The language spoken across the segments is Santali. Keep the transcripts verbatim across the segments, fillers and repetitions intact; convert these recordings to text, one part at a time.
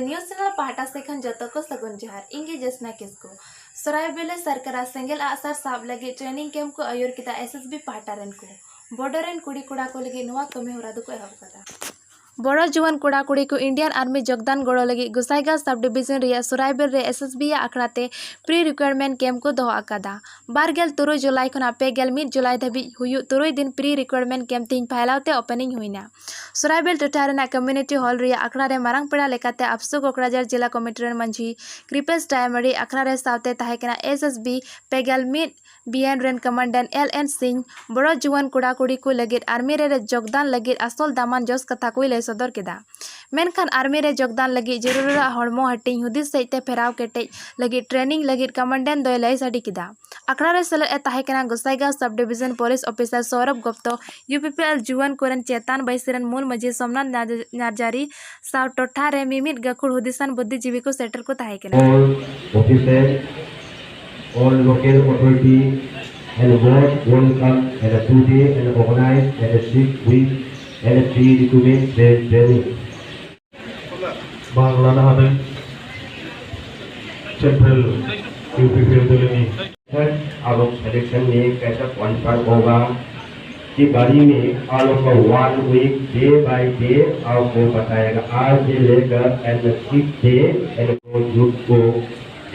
ᱱᱤᱭᱩᱡᱽ ᱪᱮᱱᱮᱞ ᱯᱟᱦᱴᱟ ᱥᱮᱫ ᱠᱷᱚᱱ ᱡᱚᱛᱚ ᱠᱚ ᱥᱟᱹᱜᱩᱱ ᱡᱚᱦᱟᱨ᱾ ᱤᱧ ᱜᱮ ᱡᱳᱥᱱᱟ ᱠᱤᱥᱠᱩ᱾ ᱥᱚᱨᱟᱭᱵᱮᱞᱮ ᱥᱚᱨᱠᱟᱨᱟᱜ ᱥᱮᱸᱜᱮᱞ ᱟᱜᱼᱥᱟᱨ ᱥᱟᱵ ᱞᱟᱹᱜᱤᱫ ᱴᱨᱮᱱᱤᱝ ᱠᱮᱢᱯ ᱠᱚ ᱟᱹᱭᱩᱨ ᱠᱮᱫᱟ ᱮᱥ ᱮᱥ ᱵᱤ ᱯᱟᱦᱴᱟ ᱨᱮᱱ ᱠᱚ᱾ ᱵᱚᱰᱚᱨ ᱨᱮᱱ ᱠᱩᱲᱤ ᱠᱚᱲᱟ ᱠᱚ ᱞᱟᱹᱜᱤᱫ ᱱᱚᱣᱟ ᱠᱟᱹᱢᱤ ᱦᱚᱨᱟ ᱫᱚᱠᱚ ᱮᱦᱚᱵ ᱟᱠᱟᱫᱟ᱾ ᱵᱚᱲᱚ ᱡᱩᱣᱟᱹᱱ ᱠᱚᱲᱟ ᱠᱩᱲᱤ ᱠᱚ ᱤᱱᱰᱤᱭᱟᱱ ᱟᱨᱢᱤ ᱡᱳᱜᱽᱫᱟᱱ ᱜᱚᱲᱚ ᱞᱟᱹᱜᱤᱫ ᱜᱚᱥᱟᱭᱜᱟᱸᱣ ᱥᱟᱵ ᱰᱤᱵᱤᱡᱚᱱ ᱨᱮᱭᱟᱜ ᱥᱚᱨᱟᱭᱵᱮᱞ ᱨᱮ ᱮᱥ ᱮᱥ ᱵᱤ ᱟᱜ ᱟᱠᱷᱲᱟ ᱛᱮ ᱯᱨᱤ ᱨᱤᱠᱣᱟᱭᱟᱨᱢᱮᱱᱴ ᱠᱮᱢᱯ ᱠᱚ ᱫᱚᱦᱚ ᱟᱠᱟᱫᱟ᱾ ᱵᱟᱨ ᱜᱮᱞ ᱛᱩᱨᱩᱭ ᱡᱩᱞᱟᱭ ᱠᱷᱚᱱᱟᱜ ᱯᱮ ᱜᱮᱞ ᱢᱤᱫ ᱡᱩᱞᱟᱭ ᱫᱷᱟᱹᱵᱤᱡ ᱦᱩᱭᱩᱜ ᱛᱩᱨᱩᱭ ᱫᱤᱱ ᱯᱨᱤ ᱨᱤᱠᱣᱟᱭᱟᱨᱢᱮᱱᱴ ᱠᱮᱢᱯ ᱛᱮᱦᱮᱧ ᱯᱷᱟᱭᱞᱟᱣ ᱛᱮ ᱳᱯᱮᱱᱤᱝ ᱦᱩᱭᱱᱟ᱾ ᱥᱚᱨᱟᱭᱵᱮᱞ ᱴᱚᱴᱷᱟ ᱨᱮᱱᱟᱜ ᱠᱚᱢᱭᱩᱱᱤᱴᱤ ᱦᱚᱞ ᱨᱮᱭᱟᱜ ᱟᱠᱷᱲᱟ ᱨᱮ ᱢᱟᱨᱟᱝ ᱯᱮᱲᱟ ᱞᱮᱠᱟᱛᱮ ᱟᱯᱥᱩ ᱠᱚᱠᱲᱟᱡᱟᱨ ᱡᱮᱞᱟ ᱠᱚᱢᱤᱴᱤ ᱨᱮᱱ ᱢᱟᱹᱡᱷᱤ ᱠᱨᱤᱯᱮᱥ ᱰᱟᱭᱢᱟᱨᱤ, ᱟᱠᱷᱲᱟ ᱨᱮ ᱥᱟᱶᱛᱮ ᱛᱟᱦᱮᱸ ᱠᱟᱱᱟ ᱮᱥ ᱮᱥ ᱵᱤ ᱯᱮ ᱜᱮᱞ ᱢᱤᱫ ᱵᱤ ᱮᱱ ᱨᱮᱱ ᱠᱚᱢᱟᱱᱰᱮᱱᱴ ᱮᱞ ᱮᱱ ᱥᱤᱝ, ᱵᱚᱲᱚ ᱡᱩᱣᱟᱹᱱ ᱠᱚᱲᱟ ᱠᱩᱲᱤ ᱠᱚ ᱞᱟᱹᱜᱤᱫ ᱟᱨᱢᱤ ᱨᱮ ᱡᱳᱜᱽᱫᱟᱱ ᱞᱟᱹᱜᱤᱫ ᱟᱥᱚᱞ ᱫᱟᱢᱟᱱ ᱡᱚᱥ ᱠᱟᱛᱷᱟ ᱠᱚᱭ ᱞᱟᱹᱭ ᱥᱚᱫᱚᱨ ᱠᱮᱫᱟ᱾ ᱢᱮᱱᱠᱷᱟᱱ ᱟᱨᱢᱤ ᱨᱮ ᱡᱳᱜᱽᱫᱟᱱ ᱞᱟᱹᱜᱤᱫ ᱡᱟᱹᱨᱩᱲᱟᱜ ᱦᱚᱲᱢᱚ ᱦᱟᱹᱴᱤᱧ ᱦᱩᱫᱤᱥ ᱥᱮᱫ ᱛᱮ ᱯᱷᱮᱨᱟᱣ ᱠᱮᱴᱮᱡ ᱞᱟᱹᱜᱤᱫ ᱴᱨᱮᱱᱤᱝ ᱞᱟᱹᱜᱤᱫ ᱠᱚᱢᱟᱱᱰᱮᱱᱴ ᱫᱚᱭ ᱞᱟᱹᱭ ᱥᱟᱰᱮ ᱠᱮᱫᱟ᱾ ᱟᱠᱷᱲᱟ ᱨᱮ ᱥᱮᱞᱮᱫ ᱮ ᱛᱟᱦᱮᱸ ᱠᱟᱱᱟ Gosaigaon sub division police officer Saurabh Gupta, U P P L ᱡᱩᱣᱟᱹᱱ ᱠᱚᱨᱮᱱ ᱪᱮᱛᱟᱱ ᱵᱟᱹᱭᱥᱤ ᱨᱮᱱ ᱢᱩᱞ ᱢᱟᱹᱡᱷᱤ ᱥᱳᱢᱱᱟᱛᱷ ᱧᱟᱡ-, ᱧᱟᱨᱡᱟᱨᱤ ᱥᱟᱶ ᱴᱚᱴᱷᱟ ᱨᱮ ᱢᱤᱢᱤᱫ ᱜᱟᱹᱠᱷᱩᱲ ᱦᱩᱫᱤᱥᱟᱱ ᱵᱩᱫᱽᱫᱷᱤᱡᱤᱵᱤ ᱠᱚ ᱥᱮᱴᱮᱨ ᱠᱚ ᱛᱟᱦᱮᱸ ᱠᱟᱱᱟ᱾ All officers, all local authority, and warm welcome and a today and organize and a six week and a three recommend training. Bangla Nahabe, Central U P P L Dolini. है, अब सिलेक्शन में कैसा क्वालिफाई होगा के बारे में आप लोग को one week day by day आपको बताएगा। आज से लेकर and six day and youth को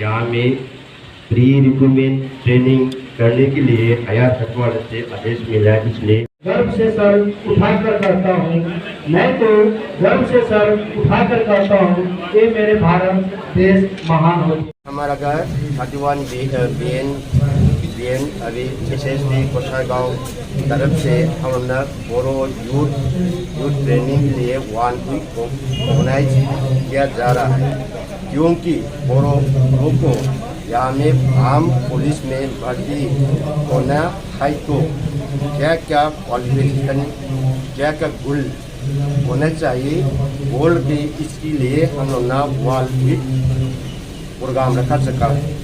यहाँ में प्री रिक्रूटमेंट ट्रेनिंग करने के लिए आईआर हेडक्वार्टर से आदेश मिला है, इसलिए गर्व से सर उठाकर कहता हूँ, मैं तो गर्व से सर उठाकर कहता हूँ, ये मेरे भारत देश महान हो। हमारा घर thirty one B N B N अभी एस एस बी कोसागांव तरफ से हम लोग बोरो यूथ यूथ ट्रेनिंग के लिए वन वीक को ऑर्गेनाइज किया जा रहा है, क्योंकि बोरो लोग को यहाँ में आम पुलिस में भर्ती होना है तो क्या क्या क्वालिफिकेशन, क्या क्या गुण होना चाहिए, बोल के इसके लिए हम लोग ना वन वीक प्रोग्राम रखा सका है।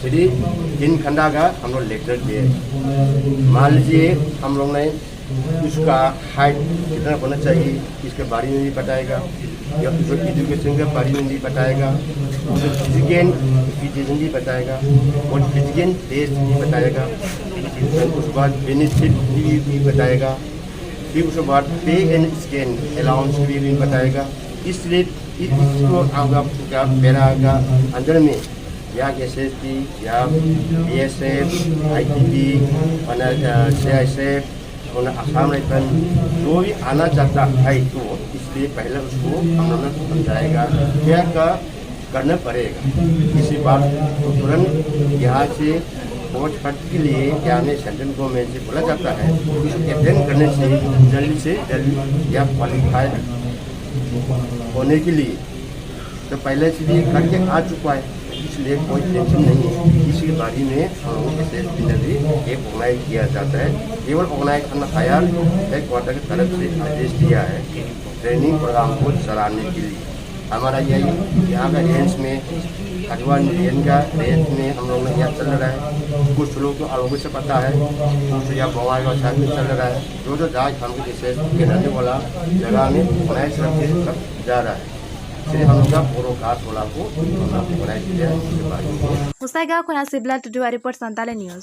सिर्फ तीन घंटा का हम लोग लेक्चर दिए। मान लीजिए हम लोग ने उसका हाइट कितना होना चाहिए, इसके बारे में भी बताएगा। या जो एजुकेशन के बारे में भी बताएगा, जो फिजिकल एजुकेशन भी बताएगा और फिजिकल टेस्ट भी बताएगा। उसके बाद बेनिफिट भी, भी बताएगा। फिर उसके बाद पे एंड स्कैन अलाउंस भी, भी बताएगा। इसलिए इ- इसको आपका, आपका पैरा का अंदर में या एसएसपी या बीएसएफ, आईटीबी, सीआईएसएफ, और असम राइफल, जो भी आना चाहता है तो इसलिए पहले उसको हम लोग समझाएगा क्या का करना पड़ेगा। इसी बात को तुरंत यहाँ से फौज खर्च के लिए क्या हमें सेंट्रल गवर्नमेंट से बोला जाता है, इसको अटेंड करने से जल्दी से जल्दी या क्वालिफाई होने के लिए तो पहले से भी करके आ चुका है, इसलिए कोई टेंशन नहीं है। इसके बारे में हम लोगों के सेल्फ में भी ये ऑर्गेनाइज किया जाता है। केवल ऑर्गेनाइज करना हायर हेड क्वार्टर की तरफ से आदेश दिया है ट्रेनिंग प्रोग्राम को चलाने के लिए। हमारा यही यहाँ का रेंज में, खजुआ इंडियन का रेंज में हम लोग ने यह चल रहा है। कुछ लोग तो अलग से पता है, कुछ या बवाल और साथ में चल रहा है। जो जो जाए हम लोग जैसे के रहने वाला जगह में ऑर्गेनाइज करके सब जा रहा है। इसलिए हम लोग का पूरा खास वाला को हम लोग ऑर्गेनाइज किया है। उसके बाद में गोसाईगांव खन शिवलाल टुडू रिपोर्ट, संताली न्यूज।